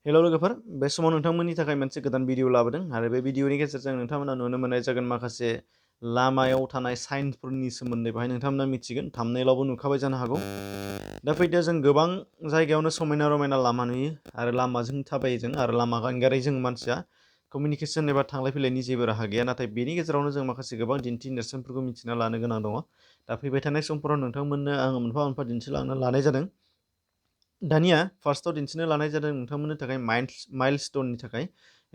हेल' लोगोफोर, बे समाव नोंथांमोननि थाखाय मोनसे गोदान भिडिअ लाबोदों आरो बे भिडिअनि गेजेरजों नोंथांमोना नुनो मोननाय जागोन माखासे लामायाव थानाय साइनफोरनि सोमोन्दै बाहाय नोंथांमोना मिथिगोन। थाम्बनेइलावबो नुखाबाय जानो हागौ। दा फैदो जों गोबां जायगायावनो समायना रमायना लामा नुयो आरो लामाजों थाबायो जों आरो लामा गानगारै जों मानसिया कमिउनिकेसन एबा थांलाय फैलायनि जेबो राहा गैया, नाथाय बेनि गेजेरावनो जों माखासे गोबां दिन्थि नेरसोनफोरखौ मिथिना लानो गोनां दङ। दा फैबाय थानाय समफोराव नोंथांमोननो आङो मोनफा मोनफा दिन्थिलांनो लानाय जादों। दानिया फार्स्टआव दिन्थिनो लानाय जादों नोंथांमोननि थाखाय माइलस्टननि थाखाय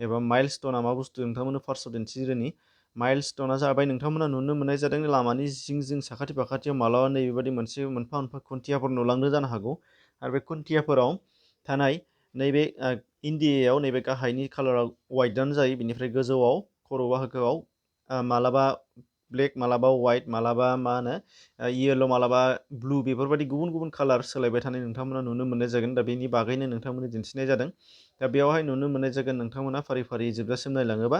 एबा माइलस्टना मा बुस्थु नोंथांमोननो फार्स्टआव दिन्थिग्रोनि। माइलस्टना जाबाय नोंथांमोना नुनो मोननाय जादों लामानि जिं साखाथि फाखाथियाव मालाबा नैबेबायदि मोनसे मोनफा मोनफा खुन्थियाफोर नुलांदों जानो हागौ आरो बे खुन्थियाफोराव थानाय नैबे इन्डियायाव नैबे गाहायनि कालारा वाइटआनो जायो, बेनिफ्राय गोजौआव खर' बाहागोआव मालाबा ब्लेक, मालाबा वाइट, मालाबा मा होनो येल्ल', मालाबा ब्लु, बेफोरबायदि गुबुन गुबुन कालार सोलायबाय थानाय नोंथांमोना नुनो मोननाय जागोन। दा बेनि बागैनो नोंथांमोननो दिन्थिनाय जादों। दा बेयावहाय नुनो मोननाय जागोन नोंथांमोना फारि फारि जोबजासिम नायलाङोबा।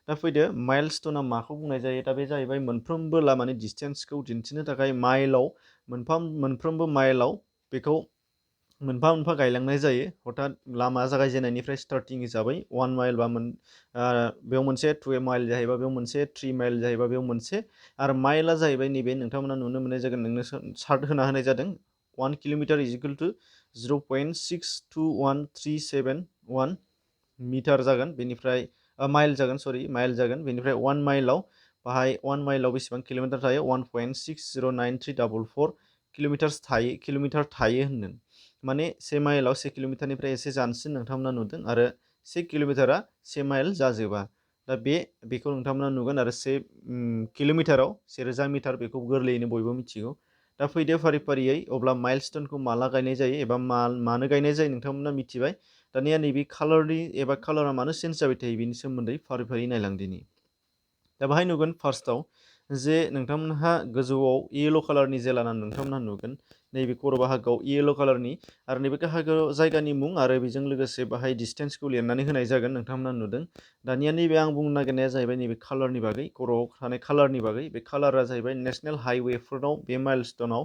दा फैदो माइलस्टना माखौ बुंनाय जायो। दा बे जाहैबाय मोनफ्रोमबो लामानि डिसटेन्सखौ दिन्थिनो थाखाय माइलाव मोनफ्रोमबो माइलाव बेखौ मोनफा मोनफा गायलांनाय जायो। हथात लामा जागायजेननायनिफ्राय स्टार्टिं हिसाबै 1 माइल बा बेयाव मोनसे 2 माइल जाहैबा बेयाव मोनसे 3 माइल जाहैबा बेयाव मोनसे आरो माइला जाहैबाय नैबे नोंथांमोना नुनो मोननाय जागोन। नोंनो चार्ट होना होनाय जादों 1 किल'मिटार इज इकुवेल टु 0.62137 मिटार जागोन, बेनिफ्राय माइल जागोन, माइल जागोन। बेनिफ्राय 1 माइलाव बाहाय 1 माइलाव बेसेबां किल'मिटार थायो 1.609344 किल'मिटार थायो होनदों। माने 1 माइलाव 1 किल'मिटारनिफ्राय एसे जानसिन नोंथांमोना नुदों आरो 1 किल'मिटारा 1 माइल जाजोबा। दा बेखौ नोंथांमोना नुगोन आरो 1 किल'मिटाराव 1000 मिटार, बेखौ गोरलैयैनो बयबो मिथिगौ। दा फैदो फारि फारियै अब्ला माइलस्टनखौ माला गायनाय जायो एबा मानो गायनाय जायो नोंथांमोना मिथिबाय। दानिया नैबे कालारा मानो चेन्ज जाबाय थायो बेनि सोमोन्दै फारि फारि नायलांदिनि। दा बाहाय नुगोन फार्स्टआव जे नोंथांमोनहा गोजौआव येल्ल' कालारनि जेलाना नोंथांमोनहा नुगोन नैबे खर' बाहागोआव येल्ल' कालारनि आरो नैबे गाहाय जायगानि मुं आरो बेजों लोगोसे बाहाय डिसटेन्सखौ लिरनानै होनाय जागोन नोंथांमोनहा नुदों। दानिया नैबे आं बुंनो नागिरनाया जाहैबाय नैबे कालारनि बागै, खर'आव थानाय कालारनि बागै। बे कालारा जाहैबाय नेसनेल हाइवेफोराव बे माइलस्टनाव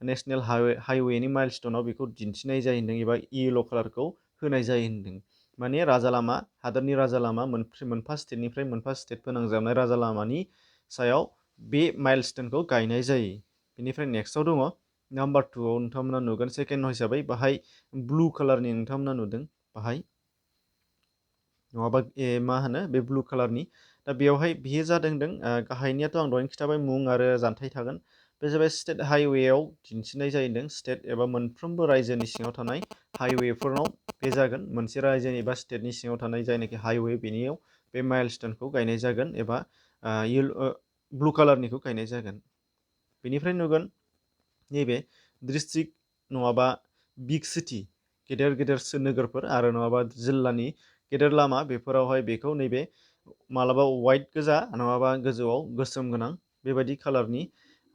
नेसनेल हाइवेनि माइलस्टनाव बेखौ दिन्थिनाय जायो होनदों एबा येल्ल' कालारखौ होनाय जायो होनदों। माने राजा लामा, हादोरनि राजा लामा, मोनफा स्टेटनिफ्राय मोनफा स्टेट फोनांजाबनाय राजा लामानि सायाव बे माइलस्टनखौ गायनाय जायो। बेनिफ्राय नेक्स्टआव दङ नाम्बार 2आव नोंथांमोना नुगोन सेकेन्ड हिसाबै बाहाय ब्लु कालारनि नोंथांमोना नुदों बाहाय, नङाबा मा होनो बे ब्लु कालारनि। दा बेयावहाय बियो जादों गाहायनियाथ' आं दहायनो खिन्थाबाय मुं आरो जानथाय थागोन। बे जाबाय स्टेट हाइवेआव दिन्थिनाय जाहैदों। स्टेट एबा मोनफ्रोमबो रायजोनि सिङाव थानाय हाइवेफोरनाव बे जागोन। मोनसे रायजोनि एबा स्टेटनि सिङाव थानाय जायनाखि हाइवे बेनियाव बे माइलस्टनखौ गायनाय जागोन एबा ब्लु कालारनिखौ गायनाय जागोन। बेनिफ्राय नुगोन नैबे डिस्ट्रिक्ट नङाबा बिग सिटि, गेदेर गेदेर नोगोरफोर आरो नङाबा जिल्लानि गेदेर लामा, बेफोरावहाय बेखौ नैबे मालाबा वाइट गोजा नङाबा गोजौआव गोसोम गोनां बेबायदि कालारनि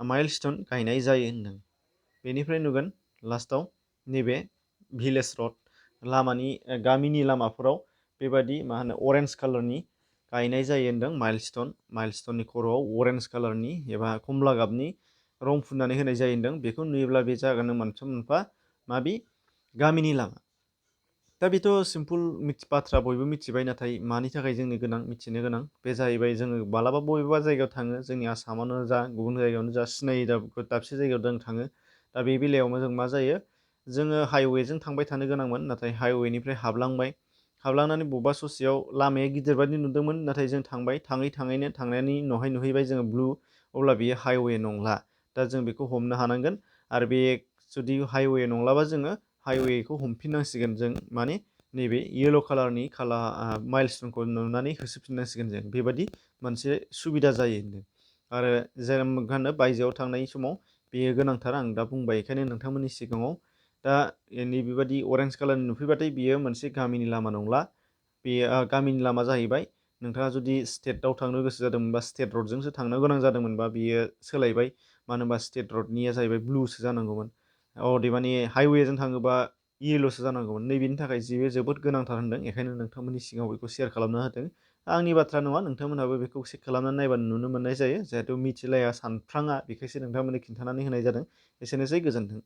माइलस्टन गायनाय जायो होनदों। बेनिफ्राय नुगोन लास्टआव नैबे भिलेज रड, गामिनि लामाफोराव बेबायदि मा होनो अरेन्ज कालारनि गायनाय जायो होनदों माइलस्टननि खर'आव अरेन्ज कालारनि एबा खमला गाबनि रं फुननानै होनाय जायो होनदों। बेखौ नुयोब्ला बे जागोन मोनफा माबि गामिनि लामा। दा बेथ' सिम्पोल बाथ्रा, बयबो मिथिबाय। नाथाय मानि थाखाय जोंनो गोनां, मिथिनो गोनां बे जाहैबाय जोङो मालाबा बबेबा जायगायाव थाङो, जोंनि आसामावनो जा गुबुन जायगायावनो जा, सिनायै दाबसे जायगायाव जों थाङो। दा बे बेलायाव जों मा जायो, जोङो हाइवेजों थांबाय थानो गोनांमोन, नाथाय हाइवेनिफ्राय हाबलांनानै बबेबा ससेयाव लामाया गिदिर बादि नुदोंमोन, नाथाय जों थांनायनि उनावहाय नुहैबाय जोङो ब्लु, अब्ला बेयो हाइवे नंला। दा जों बेखौ हमनो हानांगोन आरो बे जुदि हाइवे नंलाबा जोङो हाइवेखौ हमफिननांसिगोन। जों माने नैबे येल्ल' कालारनि माइलस्टनखौ नुनानै होसोफिननांसिगोन जों। बेबायदि मोनसे सुबिदा जायो होनदों। आरो जेनेबा बायजोआव थांनाय समाव बेयो गोनांथार, आं दा बुंबाय बेखायनो नोंथांमोननि सिगाङाव। दा नैबेबायदि अरेन्ज कालारनि नुफैबाथाय बियो मोनसे गामिनि लामा नंला, बेयो गामिनि लामा जाहैबाय। नोंथाङा जुदि स्टेटआव थांनो गोसो जादोंमोनबा, स्टेट रडजोंसो थांनो गोनां जादोंमोनबा बियो सोलायबाय। मानो होनबा स्टेट रडनिया जाहैबाय ब्लुसो जानांगौमोन, अदेबानि हाइवेजों थाङोबा येल्ल'सो जानांगौमोन। नैबेनि थाखाय जोबोद गोनांथार होनदों, बेखायनो नोंथांमोननि सिगाङाव बेखौ शेयार खालामना होदों। आंनि बाथ्रा नङा, नोंथांमोनहाबो बेखौ चेक खालामनानै नायबानो नुनो मोननाय जायो। जिहेथु मिथिलाया सानफ्राङा, बेखायसो नोंथांमोननो खिन्थानानै होनाय जादों। एसेनोसै, गोजोन्थों।